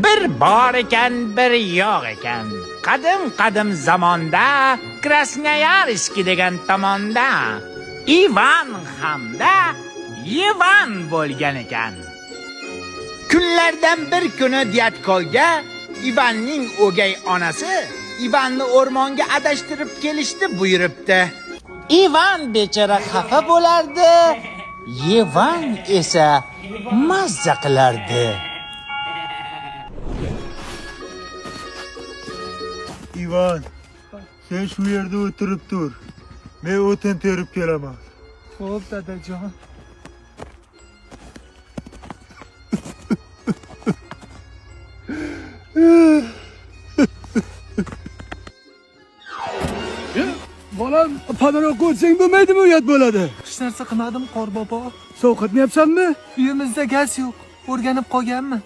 Bir bor ekan, bir yo'q ekan. Qadim qadim zamonda Krasnoyarsk degan tomonda Ivan hamda Ivan bo'lgan ekan. Kunlardan bir kuni Dyatkolga Ivanning o'gay onasi Ivanni o'rmonga adashtirib kelishni buyuribdi. Ivan bechora xafa bo'lardi, Ivan esa mazza qilardi. Ivan, sen shu yerda o'tirib tur. Men o'tin terib kelaman. Xo'p, dadajon. Bolam, panorak qo'ysang bo'lmaydimi, uyat bo'ladi. Hech narsa qilmadim, Qorbobo. Sovqotmayapsanmi? Uyimizda gaz yo'q. O'rganib qolganman.